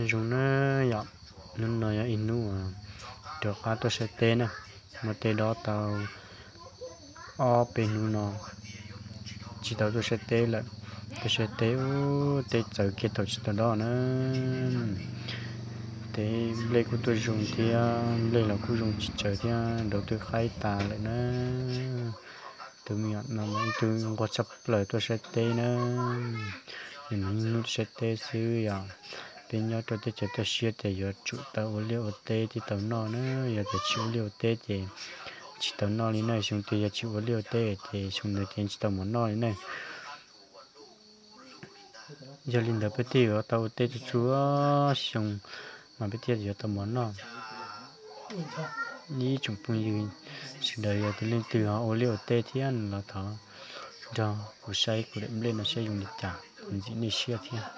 Zoo na yom, hnub no yog ib hnub uas rov qab tuaj saib teb na, muaj tej dob tau ob peb hnub no tsis tau tuaj saib teb lawm. Tuaj saib teb ub, teb txawv kiag thaum tsis tau dob na. Teb nplej kuj tuaj zoo thiab, nplej los kuj zoo tsis txawv thiab, nrau twb qaib tas lawm na. Tus me nyuam no mas ib tug nquag tshaj plaws tuaj saib teb na. Nws hnub tuaj saib teb xwb yom. Peb nyob rau teb chaws toj siab ces yuav tsum tau ua liaj ua teb thiaj tau noj na, yog tias tsis ua liaj ua teb ces tsis tau noj li na. Xyoo twg yog tsis ua liaj ua teb ces xyoo ntawd ces tsis tau mov noj li na. Yog li ntawd peb thiaj yuav tau ua teb txhua txhua xyoo mas peb thiaj yuav tau mov noj. Ib tsoom phooj ywg sawv daws yog tias leej twg ho ua liaj ua teb thiab los thov nrog kuv saib kuv daim nplej no saib zoo li cas, kuv ntxiv nej siab thiab.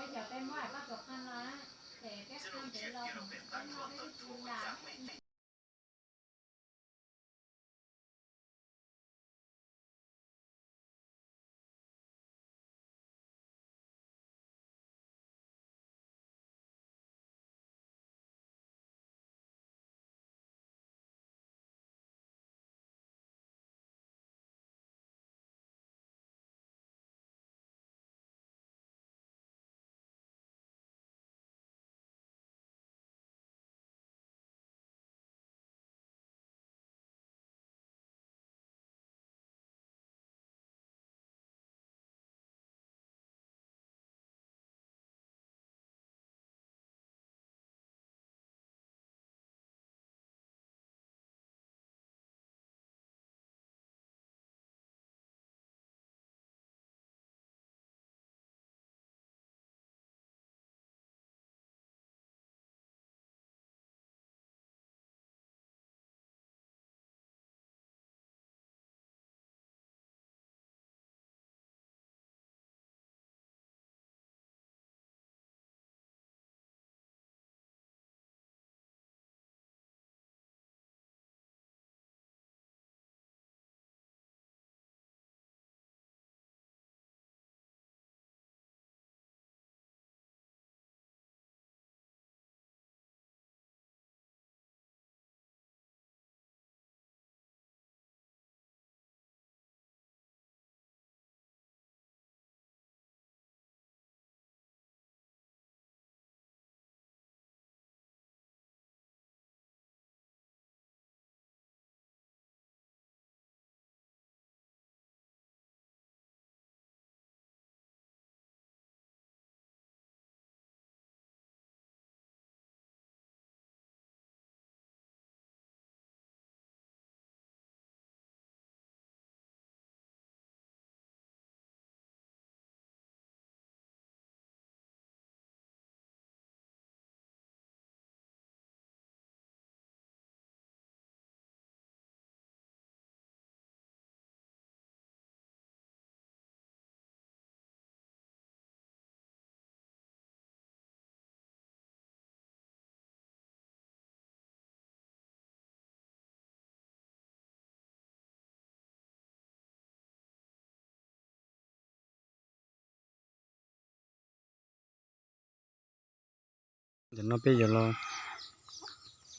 Ntawm no peb yuav los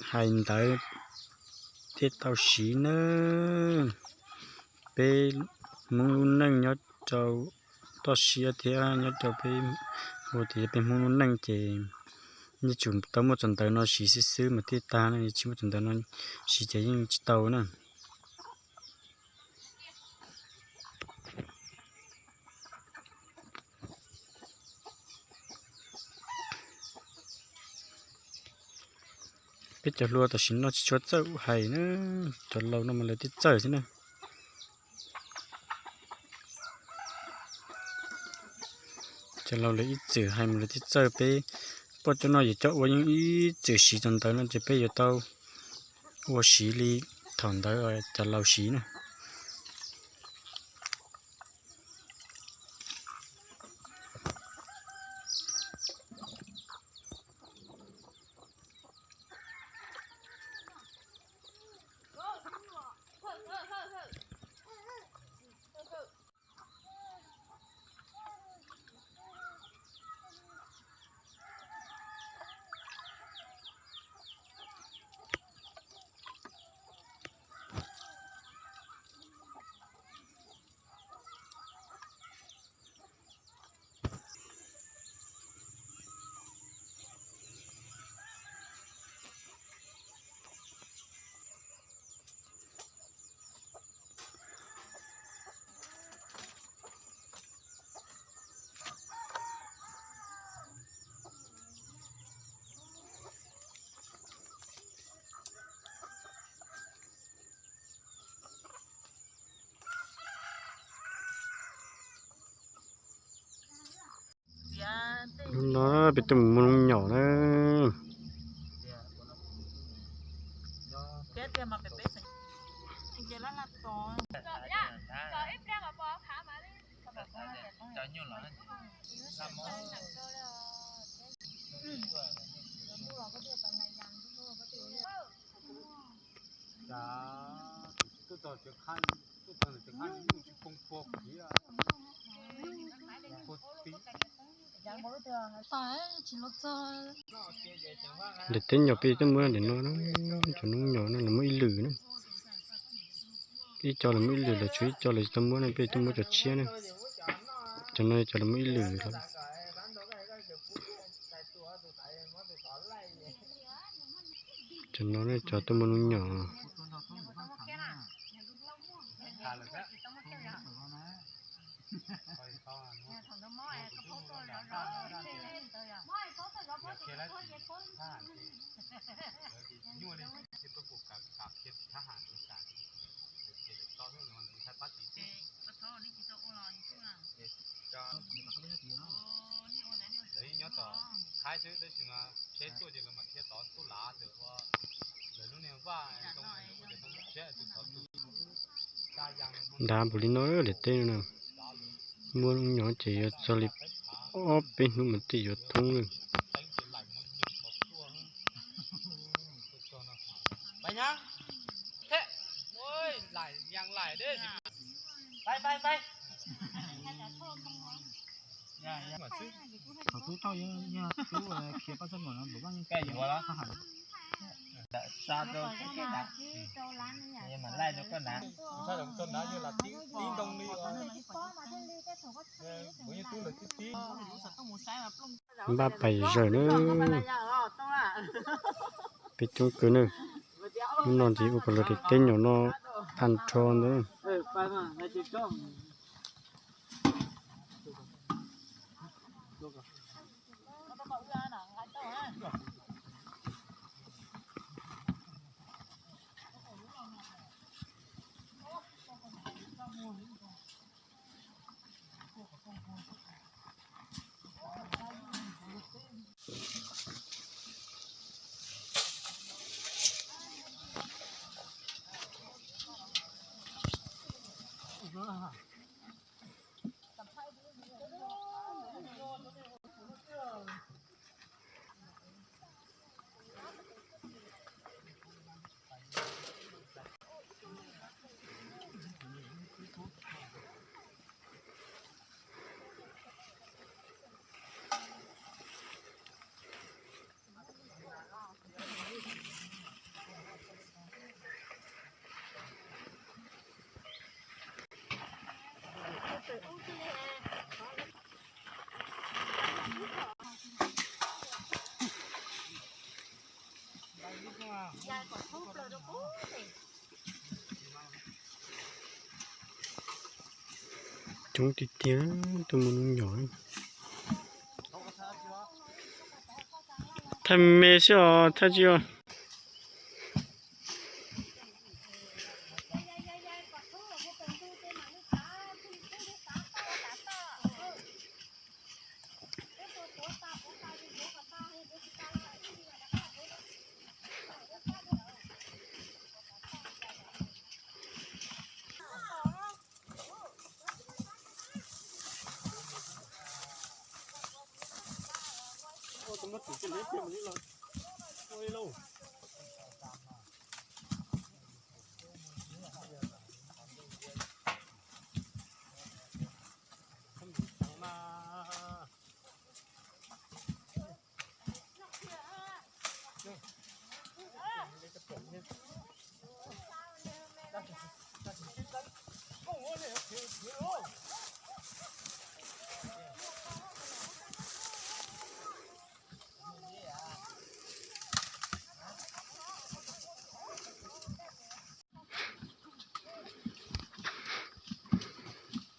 hais ntawv thiaj tau siv nawb. Peb Hmoob lub neej nyob rau toj siab thiab nyob rau peb hu tias peb Hmoob lub neej ces yeej tsuas tau muaj txog ntawv no siv xwb xwb mas thiaj tag na, tsis muaj txog ntawv no siv ces yeej tsis tau na. Peb cov hluas tam sim no tsis tshua txawj hais na, cov laus no mas lawv thiaj txawj xwb na. Cov laus lawv ib txwm hais mas lawv thiaj txawj, peb poj cov no yog cov ua yeej ib txwm siv txog ntawv no ces peb yuav tau ua siv li thaum ntawd cov laus siv na. No peb tuaj mus muag noob nyom na. Daim teb nyom peb tuaj muab daim no na, cov noob nyom no lawv muab ib lwm na. Ib co lawv muab ib lwm, lawv tshuav ib co lawv tsis tau muab na, peb tuaj muab cov tshiab na. Cov no cov lawv muab ib lwm los. Cov no ne, cov tuaj muag noob nyom. Nrad npaum li no lawm teb no na. Muab noob nyom ces yuav txog li ob peb hnub mas tej yuav thoob lawm. Npaj pais zawm na. Peb coob kawg na. Hnub no ces ua kom lawv daim teb nyom no tag nrho ntawd. Coob tiag tiag, tuaj muag noob nyom. Thaij me xwb os, thaij tsis os.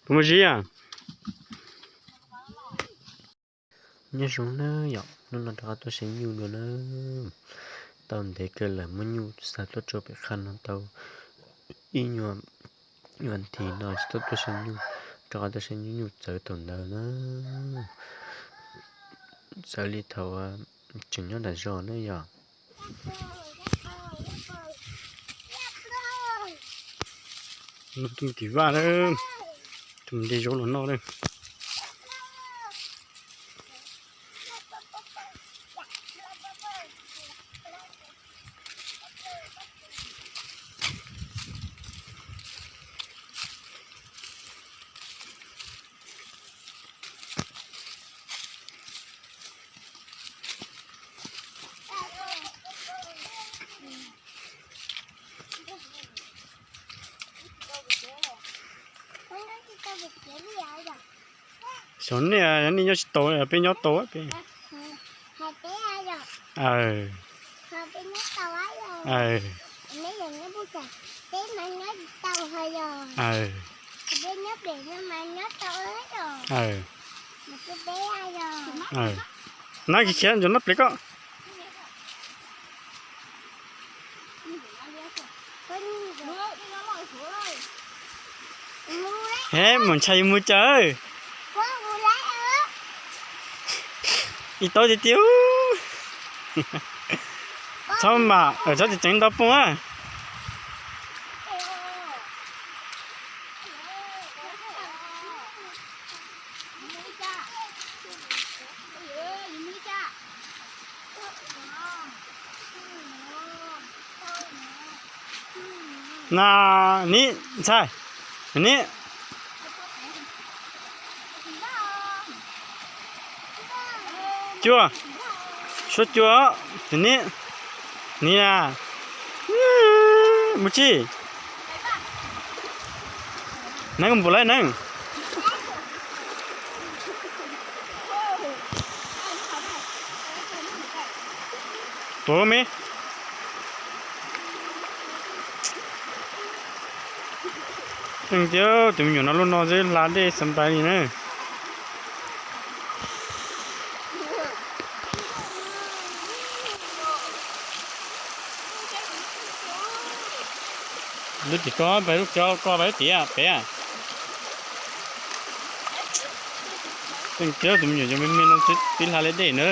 Puas muaj zib a? Nyob zoo na yom, hnub no rov qab tuaj saib nyuj dua na. Tau ntev kawg lawm muab nyuj xa tuaj rau pem qhaj no tau ib nyuag vas thiv no tsis tau tuaj saib nyuj, rov qab tuaj saib nyuj, nyuj txawv thaum ntawd na. Xws li thaum tseem nyob nram zos na yog. Noj tus tim vaj na, tus nte zaub los noj na. Xyov nej, nej nyob tsis tau, peb nyob tau peb. Nab khiav khiav ntsoov nab pliv koj. He, mus ntshai yus mus cas. Ib tau tiag tiag. Txhob mam, txhob tseem ceev ntau poob na. Na, nim ntxhais, nim. Cua, suab cua, nim, nim na. Mus tsi. Neeb, npaum li neeb. Tuav me. Tias tus me nyuam no lub no twb hla dej xav ntais li na. Lub tim ko, lub cov ko pab lub tiam pem. Tias tus me nyuam me me no twb hla li dej na.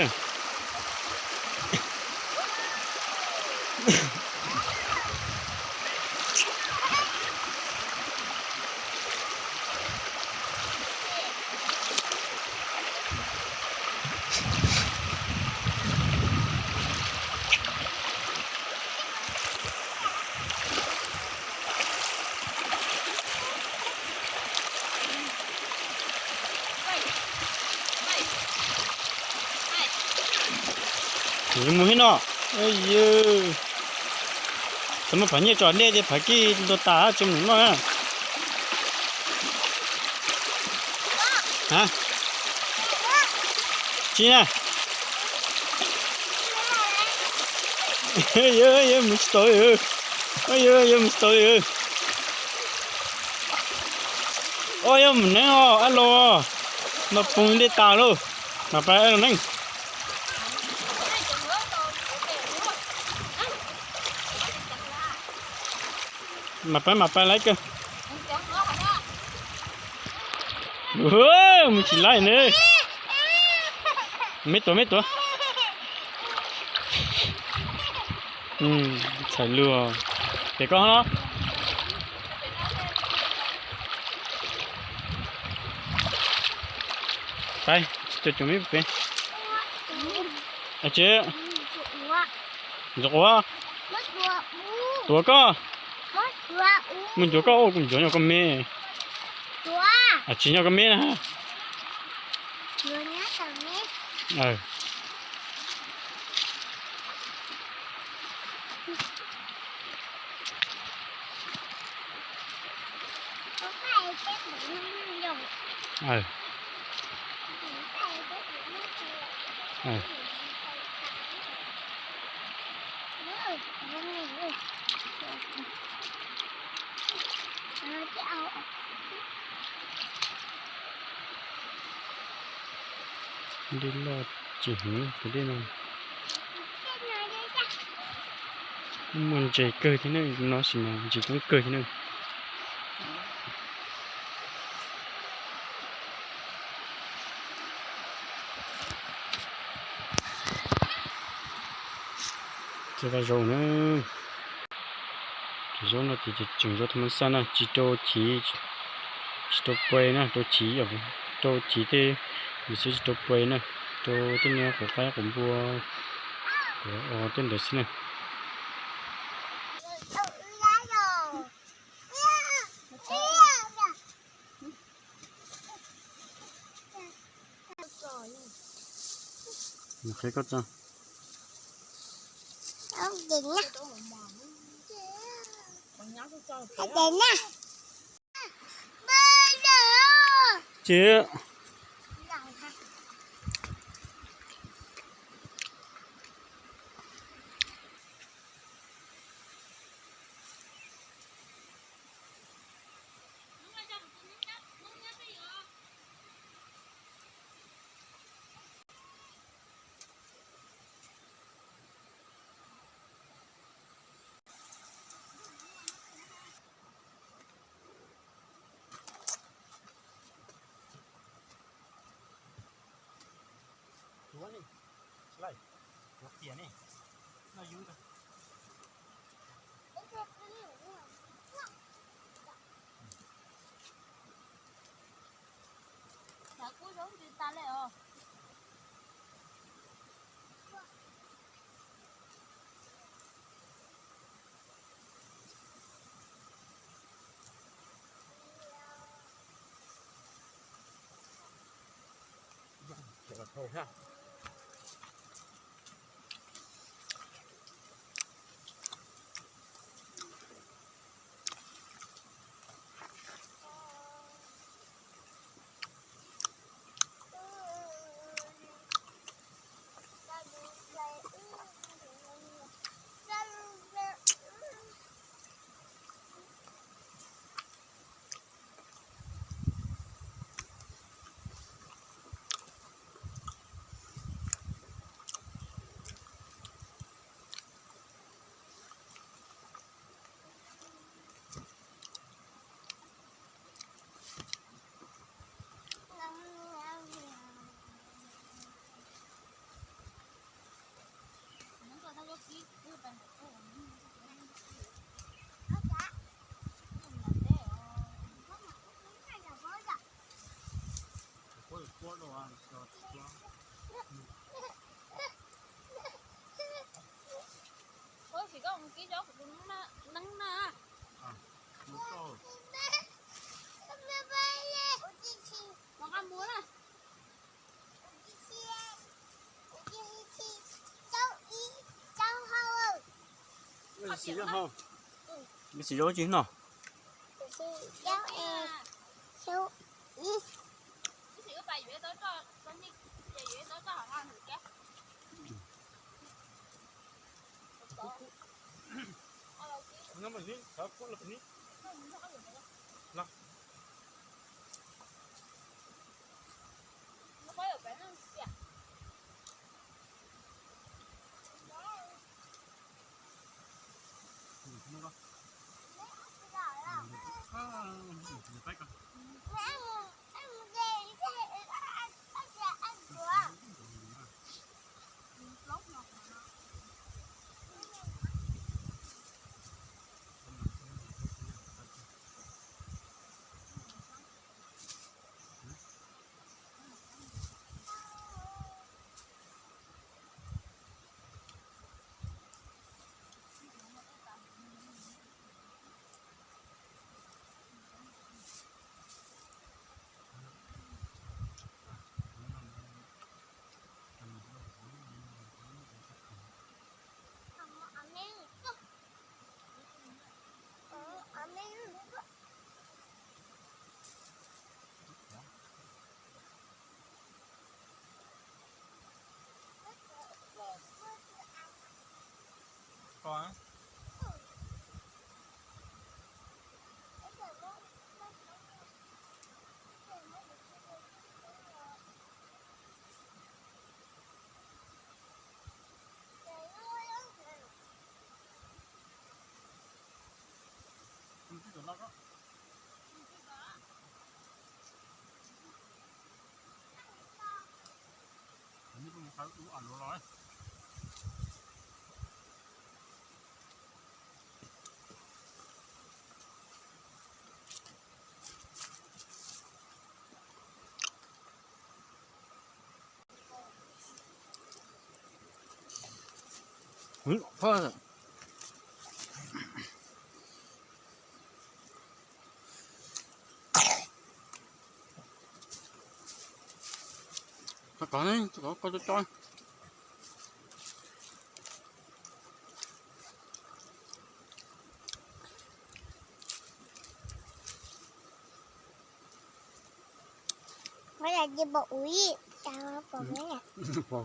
Mus hib no. Txawm muaj phav nyiaj tso dej ces phav kij ntua tas tsis mus noj na. Tsis na. Yog mus tsis tau li. Yog mus tsis tau li. Os, yog mus neeb os, ab los, no poob dej tas lauj. Mas pab los neeb. Mas pab, mas pab lawv kawg. Mus tsis laij ne. Me tuav, me tuav. Txhais lus. Ces koj no. Pab, tsis tau cov me pem. Tsis ntxuav quav. Tuav koj. Mus ncuav koj, kuv ncuav nyuam koj me. Tsis nyuam koj me na. Dej loj tsis heev tus dej no. Muaj ntses kawg thiab ne, no sim mas ntses coob kawg thiab ne. Cov zaub no, cov zaub no ces tseem zaub thaj ma xaj na, tsis rau chiv, tsis rau pua na, rau chiv, rau chiv tej ntawd xwb, tsis rau pua na, rau tej niag quav qaib quav npua, quav os tej ntawd xwb na. Qhia koj tso. Tsis. Kuv zaub ntws tas li os. Ua tsis koj mus kib zaub kuv tus neeb na. Mus qab mus na. Xis zaub tsis no. Pom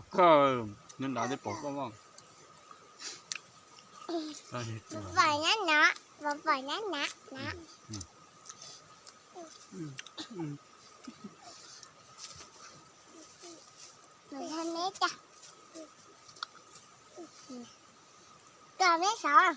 koj, nyob nrad li pom koj mas. Pom nyab na, pom nyab na na. Tos meb saud.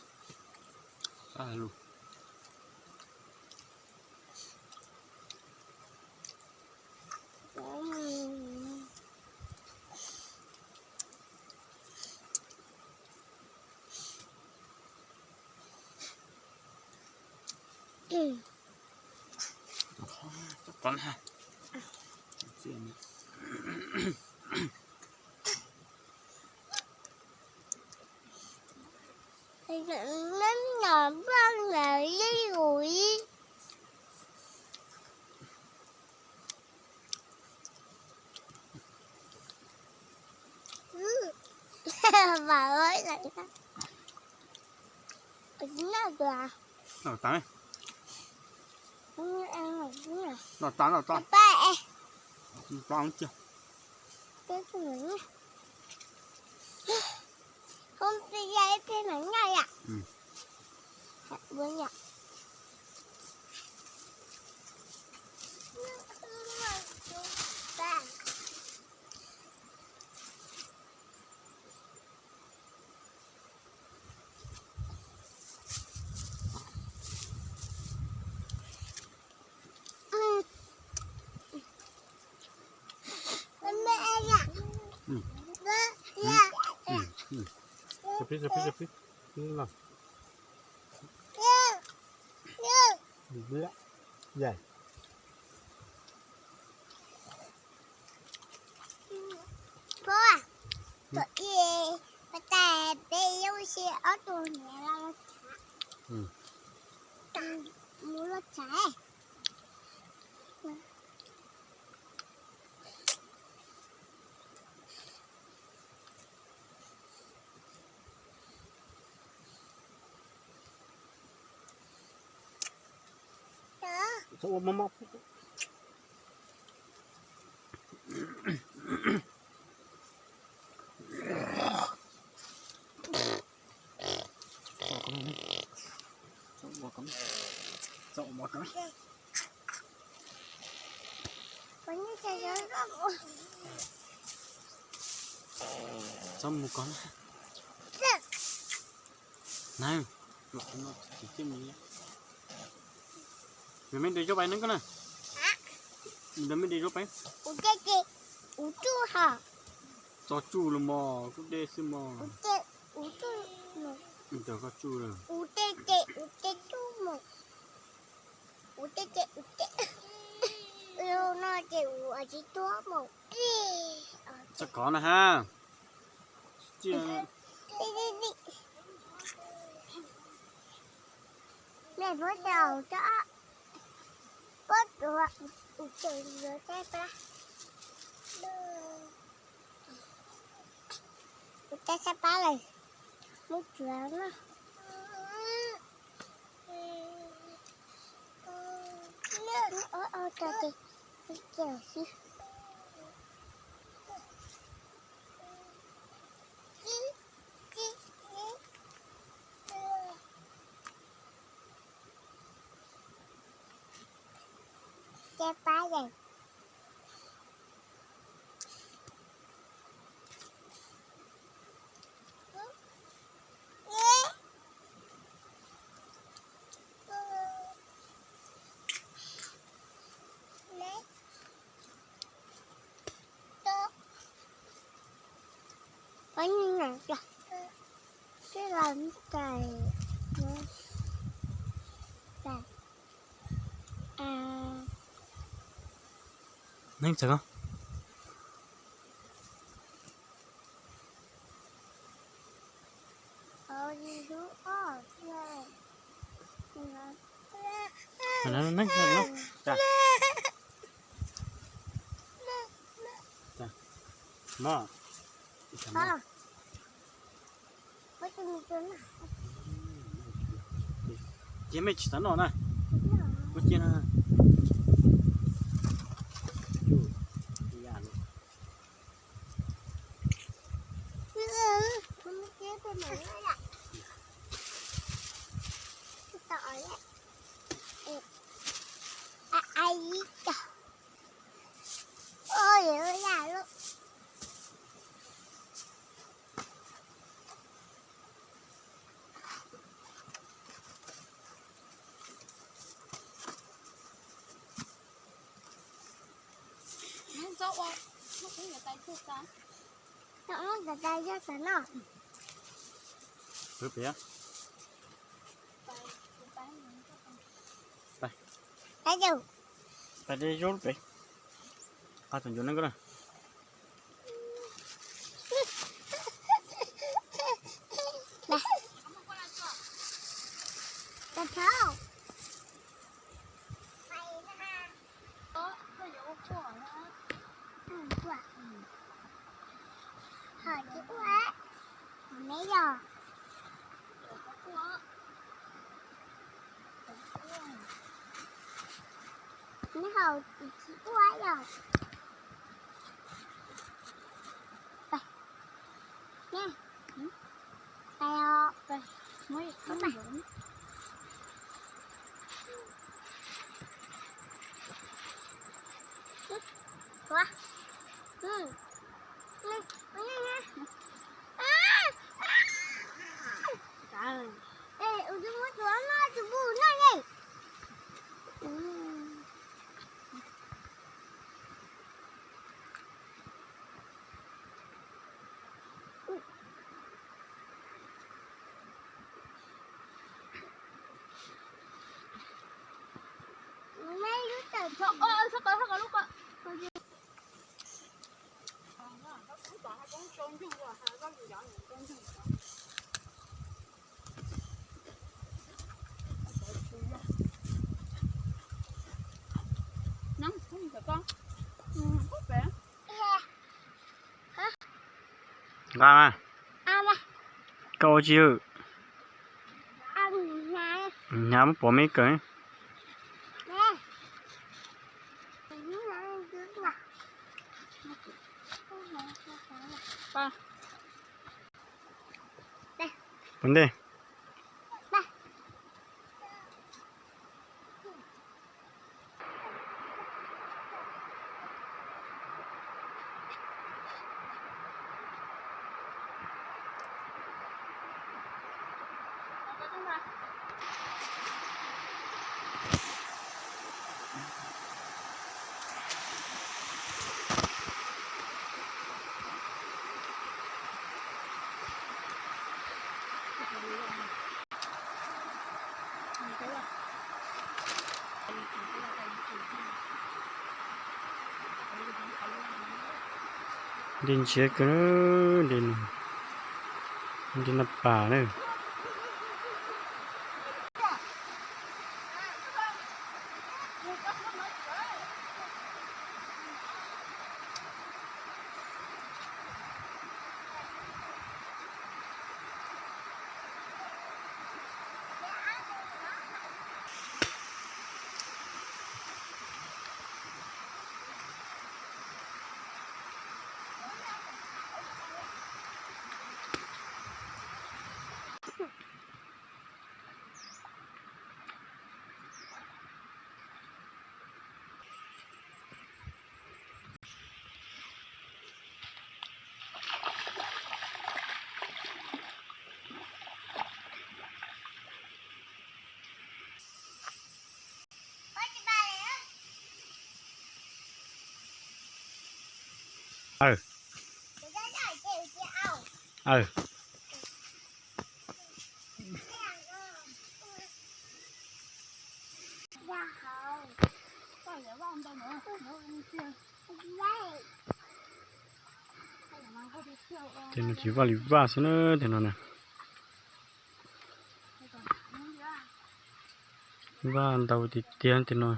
Neb no npaj nws li ui. Vam lawm. Noj tas, noj tas, noj tas. Không, bây giờ em thêm món này ạ. Pog, thaum ub peb tais peb yuav ua si ob tug niam los tsav, mus los tsav. Txhob mus ko na. Nws me de zaub pais neeb ko na. Nws me de zaub pais. Txo tsuj los mog, kuv de xwb mog. Ntawm koj tsuj lawm. Txhob kov na ha. Ua cas sab pab lawm, muab tsuav no. Ces pab yeej. Pab yeej na, twb los cais, cais. Neeb txawm ko. Neeg, neeg, neeg. Mog. Cia mej tsis xav noj na. Muab cia na. Pais de zaub pem, qab tus ncuav neeb ko na. Hom tsis ua, hom me yog. Neb hom tsis ua yog. Nqa mas. Koj ua tsi? Hnyav muab pov me kawg. Pov ntej. Dej ntsiav kawg, dej, dej naj pas na. Ces nws tsis vaj li vaj xwb na, tej no na. Vaj ntau tiag tiag tej no.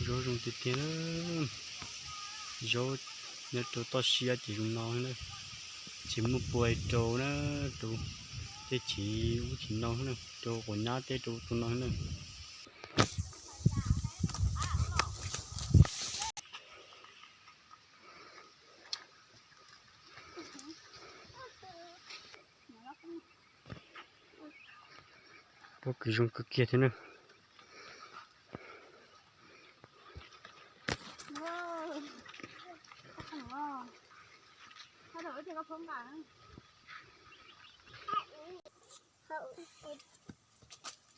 Zaub zoo tiag tiag na. Zaub nyob rau toj siab ces zoo no na. Tsis muaj pua rau na, rau tej chiv ub chiv no na, rau quav nyab tej rau tus no na. Pob kws zoo kawg kiag thiab na.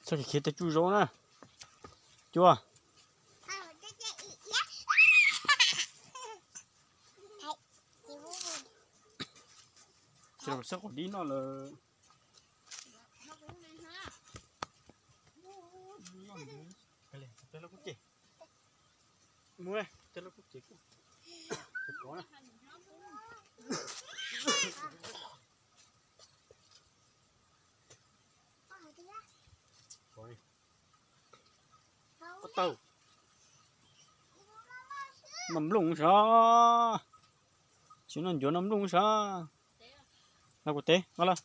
Txhob khiav khiav tej tsuj zaub na. Cua. Ces xab qhov dib noj lawm. Mus, tej lub kub ces kuj, kov na. Noj nplooj sav. Tsis noj ncuav noj nplooj sav. Los kuv teb no lawm.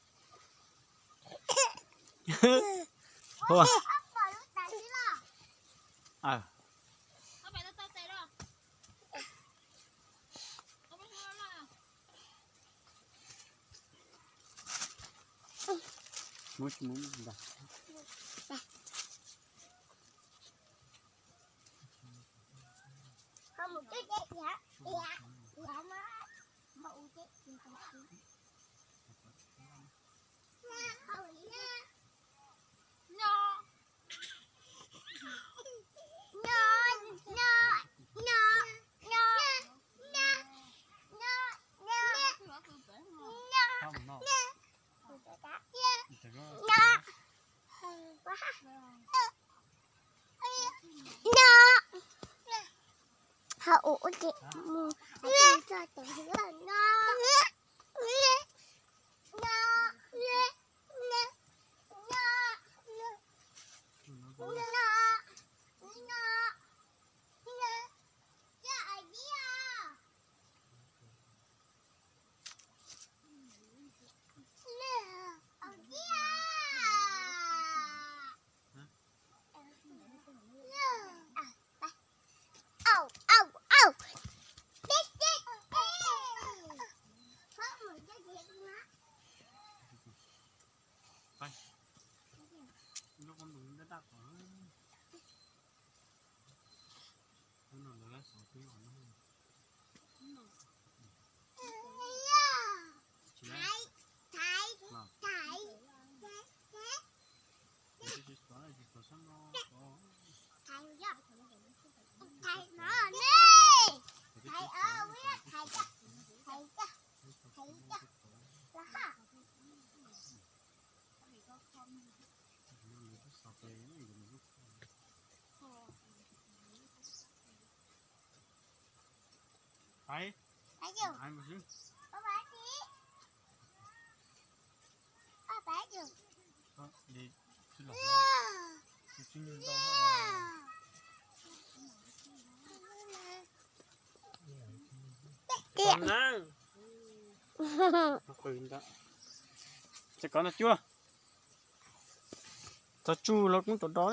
Txhob tsuj los koob rov do.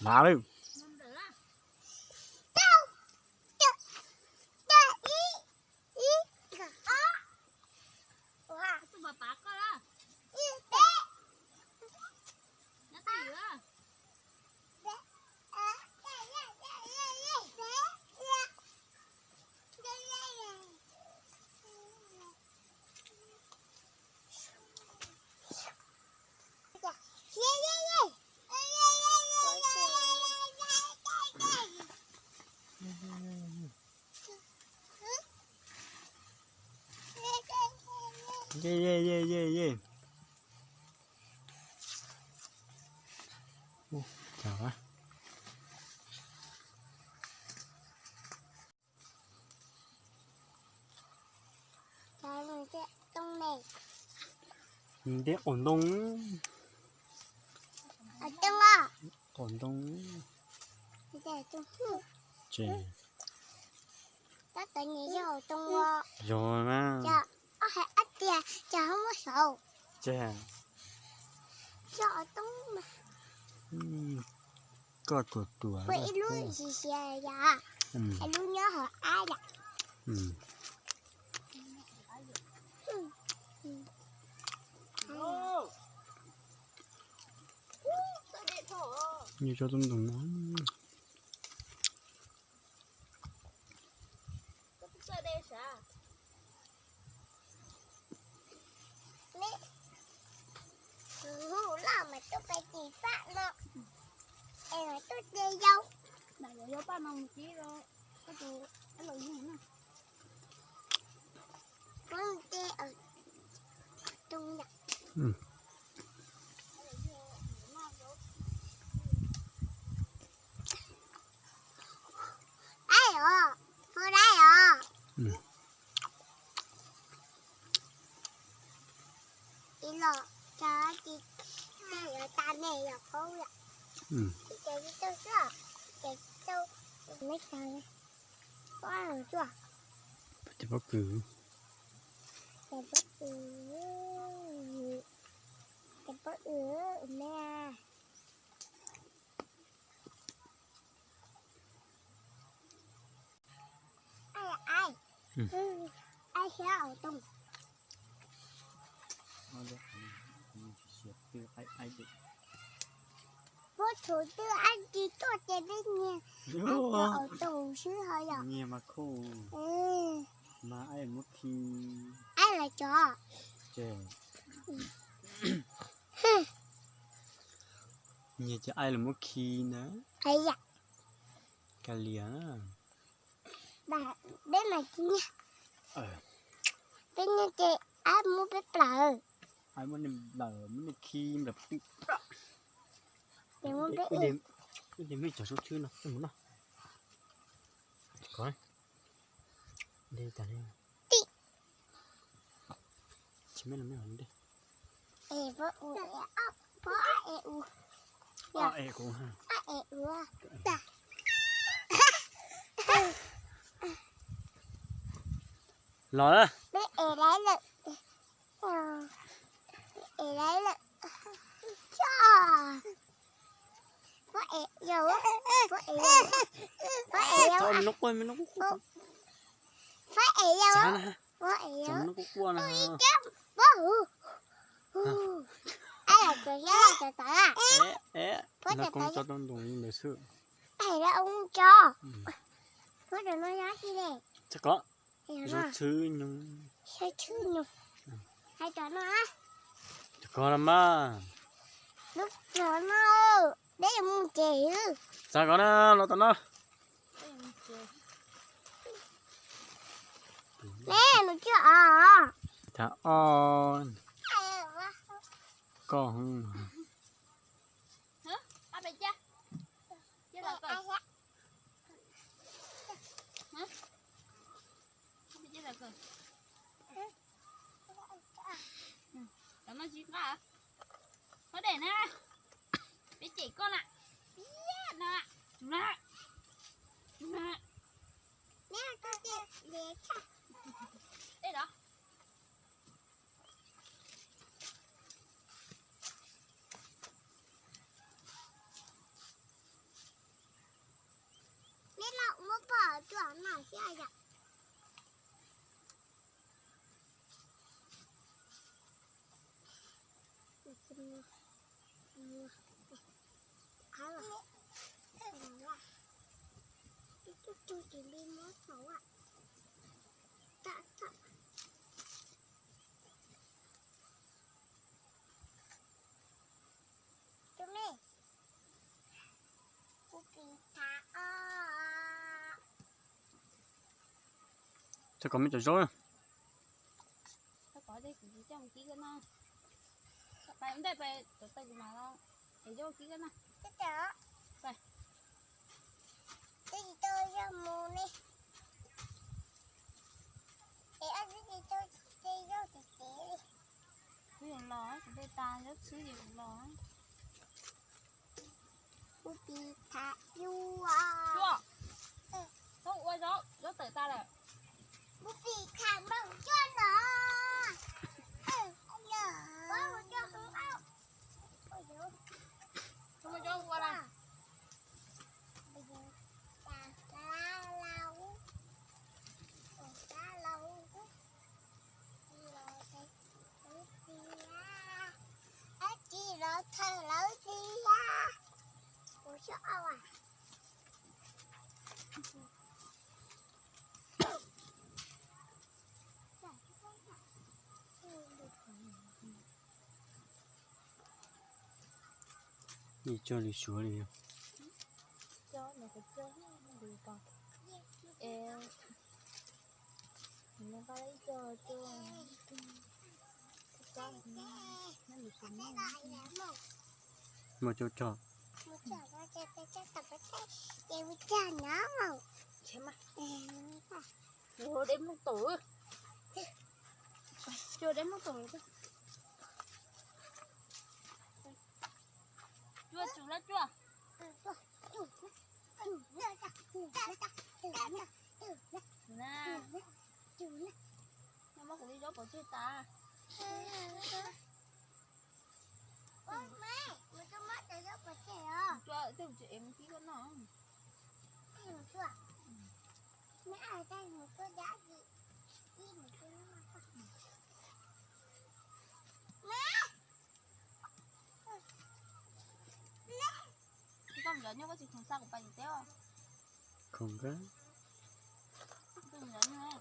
Lam lawm. Ye ye ye ye ye. Cas a? Nteb qaum ntoo. Qaum ntoo. Ces yog na. Ces koj tuaj tuaj ib lub siav siav yom, ib lub nyob hauv ab yom. Nws tso tau ntoo no. Hnub loj mas tuaj pem tim faj no, es mas tuaj de yau. Koj tus, koj tus, koj tus, Ib los cov tsis, yuav tas me yog qaub yom. Ces tsis tau xwb, ces tsis tau. Me tas pob los tsuaj. Ces pob kws, ces pob kws, ces pob kws me. Ai, ai, ai, siab au too. Muab txhuv twb ab tsis tuaj ces peb nyiag au too swb ho yom. Nyiag mas khuj, mas ai muab khi. Ai lawv cov. Nyiag ces ai lawv muab khi na. Kav liam. Peb mas tsis nyiag. Peb nyiag ces ab muab peb plawv. Ai muab nej plawv, muab nej khi plawv twm. Ces muab peb, ib ntsis mej cov sub tshwb no, mus no. Kov, ib ntsis tas li. Tsis mej los mej los dej. Es pob u, pob a e u. A e u. Los. Peb es lawm. Es lawm. Tso. Pob es yau, pob es yau, pob es yau, pob es yau, pob es yau, pob es yau. Pob huv. Ai, cov xyab cov tawv a. Pob cov tawv tso rau ntoo ntawd xwb. Ai, lawv ua tso. Pob cov no yog tsi le. Txhob kov. Zoo tshwb nyoog. Zoo tshwb nyoog. Hais cov no. Cov kov no mas. Lub cov no, peb yuav mus tsev. Txhob kov na, los tom no. Ne, nws tsis o. Thaum o, koj. Cov no tsis nqa. Muab dej na. Peb cem koj na. Piab no. Tus na. Tus na. Dej los. Neb los muab pom tuaj no xwb yom. Txhob kov me cov zaub. Txhob kov, kuv tsis coj mus kib koj na. Pais ua ntej pais cov taw kuv mam los, cov zaub kib koj na. Twb yuav los, kuv dej tas, zaub txhwb ces kuv los. Mus pis kham yus. Tsuas, txhob ua zaub, zaub tawm tas lawm. Mus pis kham nploos coj los. Txhob muab cov ua na. Tsis los thawm lawv tiag. Kuv xyov a. Ib co lwm suav li. Muaj cov cog. Dej mloog taum. Cua dej mloog taum. Cua tsum lawm cua. Na, no muab kuv li zaub pov tseg tas. Cua, tej tsis ev mus kib koj noj. Koj mus zov nyuj koj tsis khoom xa kuv pais yus teb os. Khoom kawg. Koj mus zov nyuj.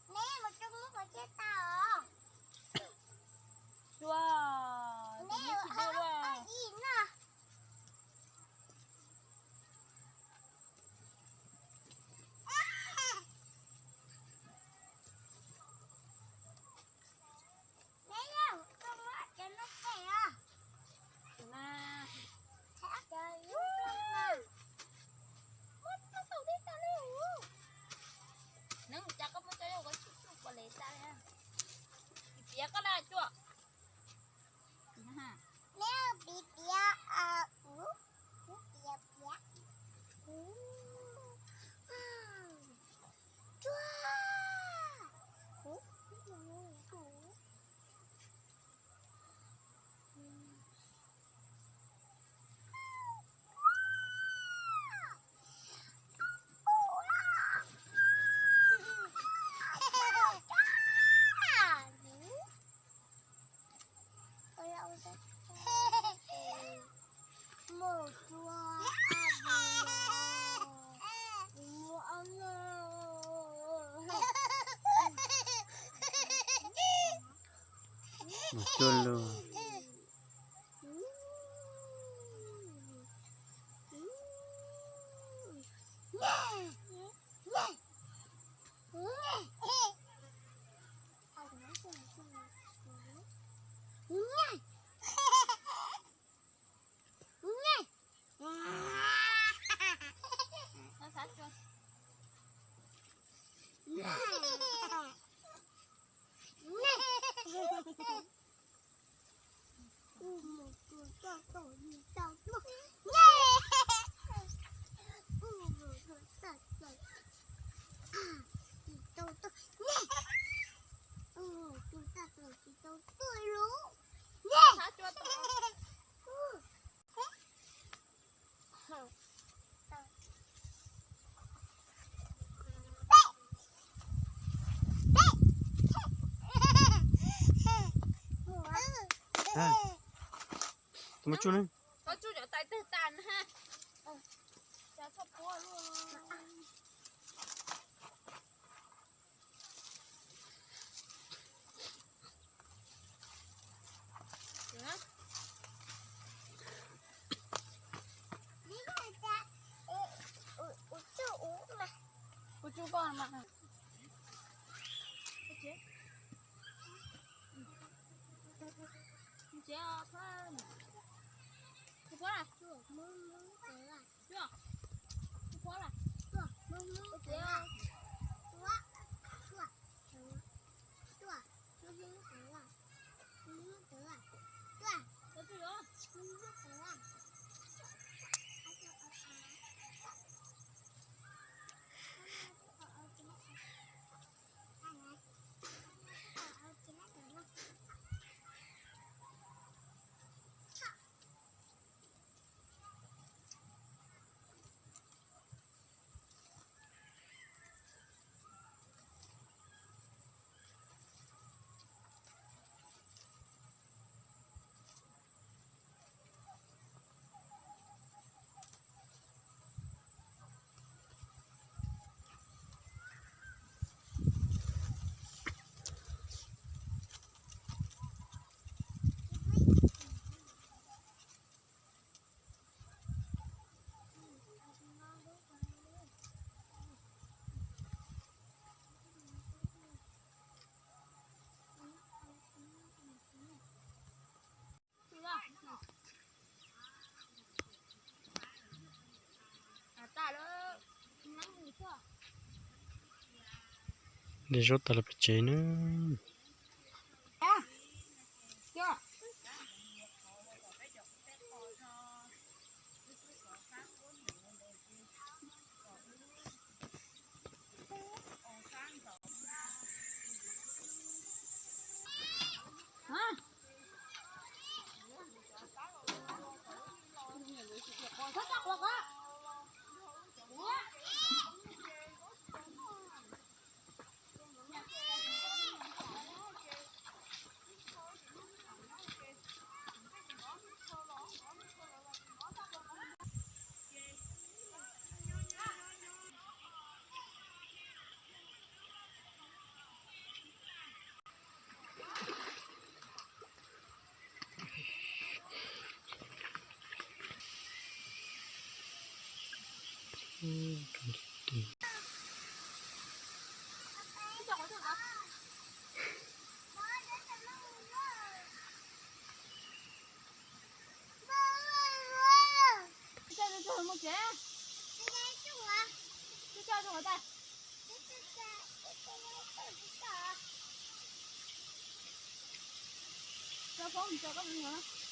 Cua, tus nyuj tsis dej luaj. Neb mus cas koj muab cov yog koj tsis tsuj pov lev tas li. Piav koj na Cua. Neb piav piav, kuv piav piav. Cua. Mus tuaj los. Tsuj ne. Tsuj cov tais twg tas na. Kuv tsuj koj mas. De zaub tas los pem tsev na.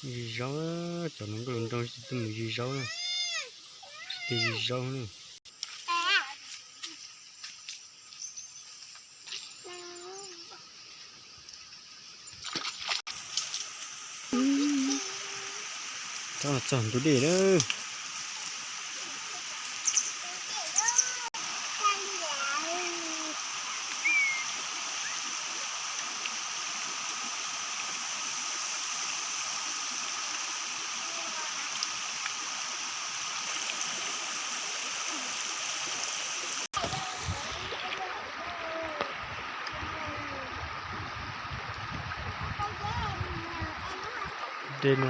Zis zaub, cov no nkauj nraug tsis tuaj mus zis zaub na. Tsis tuaj zis zaub na. Txog ntug dej lawm. Dej no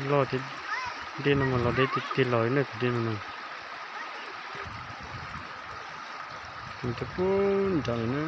loj thiab, dej no mas los deb tiag tiag los na, tus dej no na. Nws tuaj puag nrad lawm na.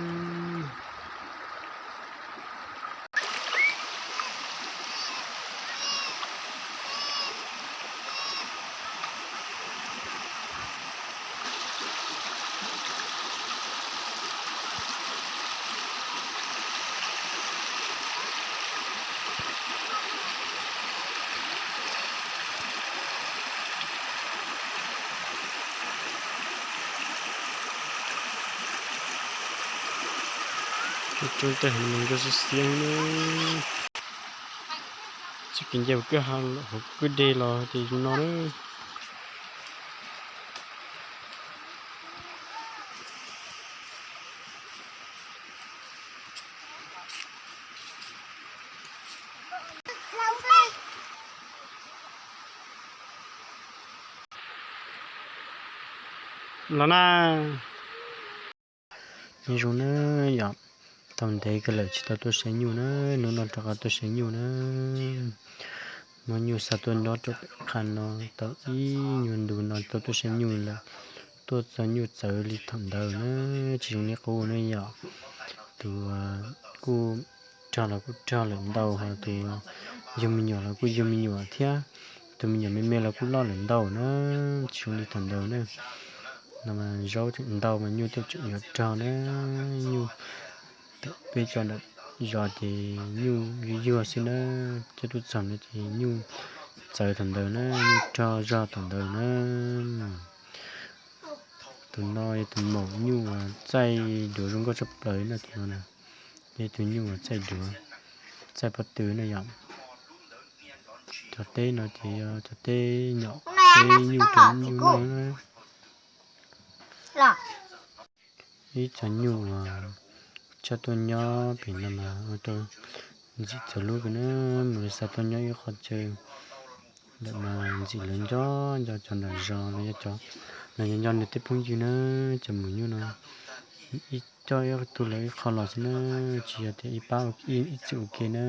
Tsob ntoo no mas ntsuab xiab xiab na. Txoj kev nce hauv kwj ha, hauv kwj deg los ces zoo no na. Los na. Nyob zoo na yom, tau ntev kawg lawm tsis tau tuaj saib nyuj na, hnub no rov qab tuaj saib nyuj na. Muab nyuj xa tuaj nyob rau pem qha no tau ib nyuag ntu no tau tuaj saib nyuj lawm, tuaj txog nyuj txawv li thaum ntawd na, tsis zoo li qub na yom. Tus kuj rog los kuj rog lawm ntau, ho tus Yug me nyuam los kuj yug me nyuam thiab, tus me nyuam me me los kuj loj lawm ntau na, tsis zoo li thaum ntawd na. No mas zaub tseem ntau mas nyuj thiaj tseem yuav rog na. Nyuj, peb cov nram zos ces nyuj yuag yuag xwb na, coj tuaj txog no ces nyuj txawv thaum ntawd na, nyuj rog zog thaum ntawd na. Tus no yog tus maum nyuj uas txaij duav zoo nkauj tshaj plaws no, tus no na, yog tus nyuj uas txaij duav, txaij pob tw na yom. Cov teb no ces yog cov teb nyom, teb nyuj rau nyuj noj na. Ib co nyuj uas tshaj tuaj nyob pem no mas ua rau ntxim txawv lub kawg na, mus li xa tuaj nyob ib qho chaw ntawm mas ntxim lawv nco nco cov nram zos los yog cov, los yog nco nws tej phooj ywg na, cov maum nyuj no. Ib co ib tug lawv ib qho los xwb na, tsis yog tias ib pab ib txwm ua ke na.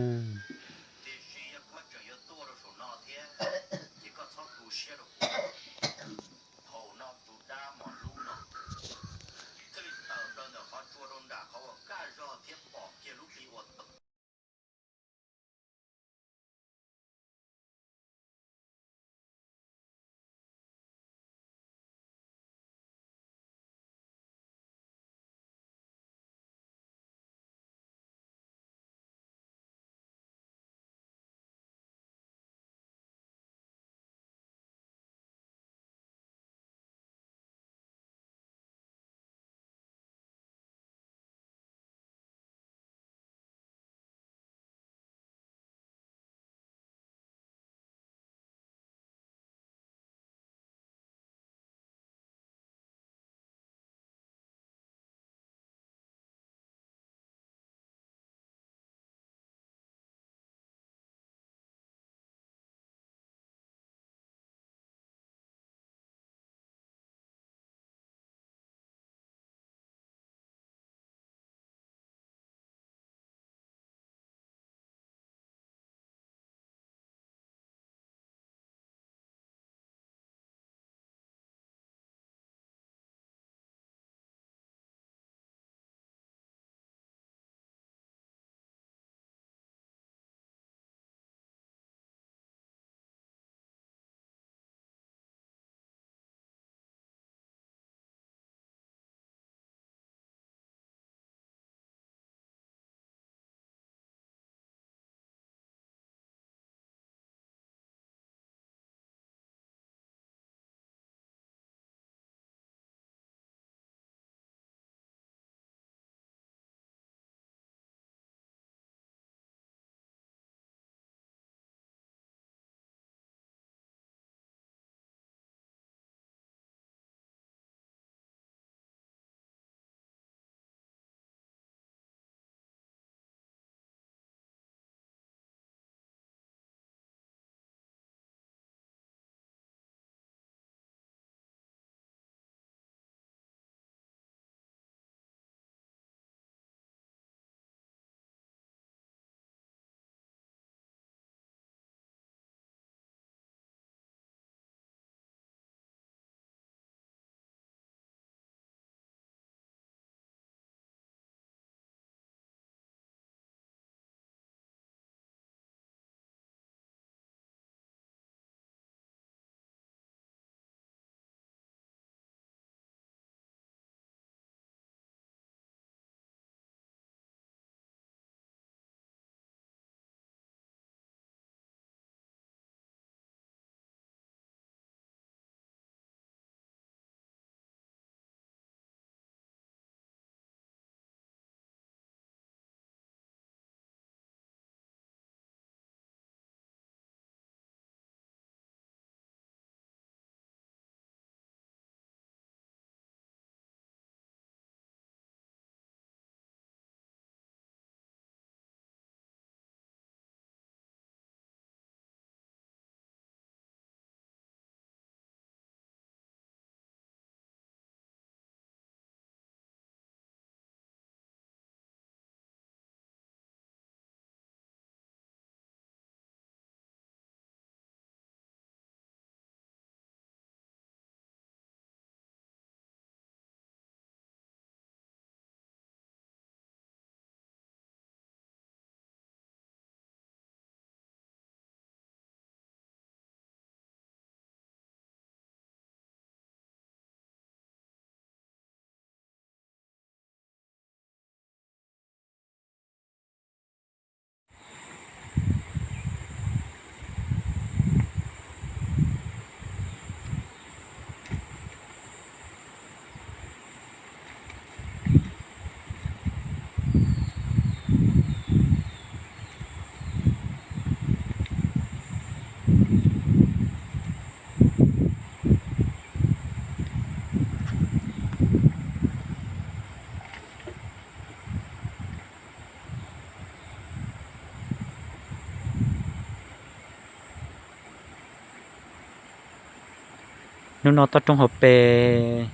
Hnub no toj roob hauv pes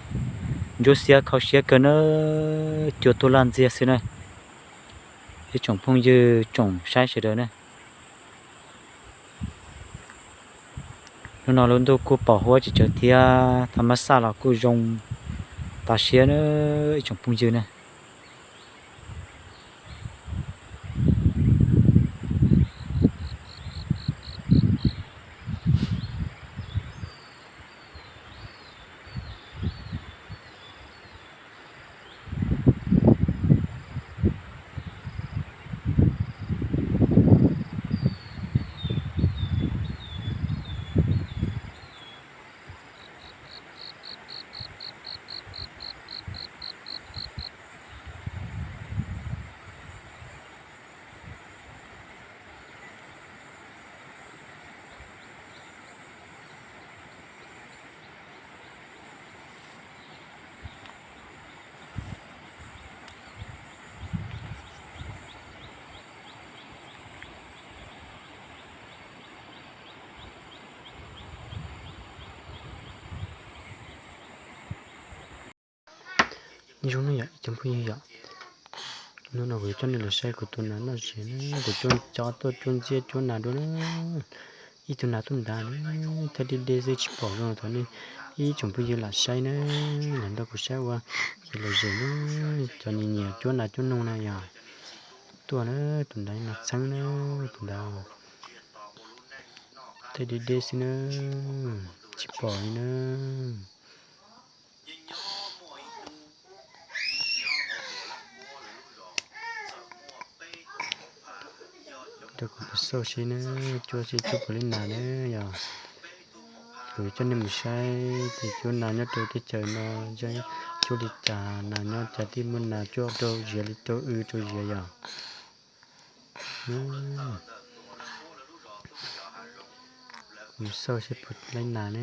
ntsuab xiab kho siab kawg na, cua tuaj laj ntxiag xwb na. Ib tsoom phooj ywg tsoom saib sawv daws na, hnub no lub ntuj kuj pom huab tsis tsawg thiab, thaj mab xaj los kuj zoo tas siab na, ib tsoom phooj ywg na. Zoo no yom ib tsoom phooj ywg yom, hnub no kuv yuav coj nej los saib kuv tus nas noj tsev na, kuv coj cov tuaj cuab ntxiab cuab nas dua na. Ib tug nas tuaj nrad na, thaj deb deb xwb tsis pom zoo, thov nej ib tsoom phooj ywg lam saib na, lam nrog kuv saib ua kev lom zem na. Cov nyiam nyiam cuab nas cuab noog na yog tuaj na, tus ntawd nas txheeb na, tus ntawd thaj deb deb xwb na, tsis pom li na. Rau kuv tus xauj seb na, cuab seb cuab puas li nas na yog. Kuv coj nej mus saib tias cuab nas nyob rau teb chaws no cuab li cas, nas nyob cas thiaj muaj nas cuab rau ziav li rau w rau ziav yog. Mus xauj seb puas li nas ne.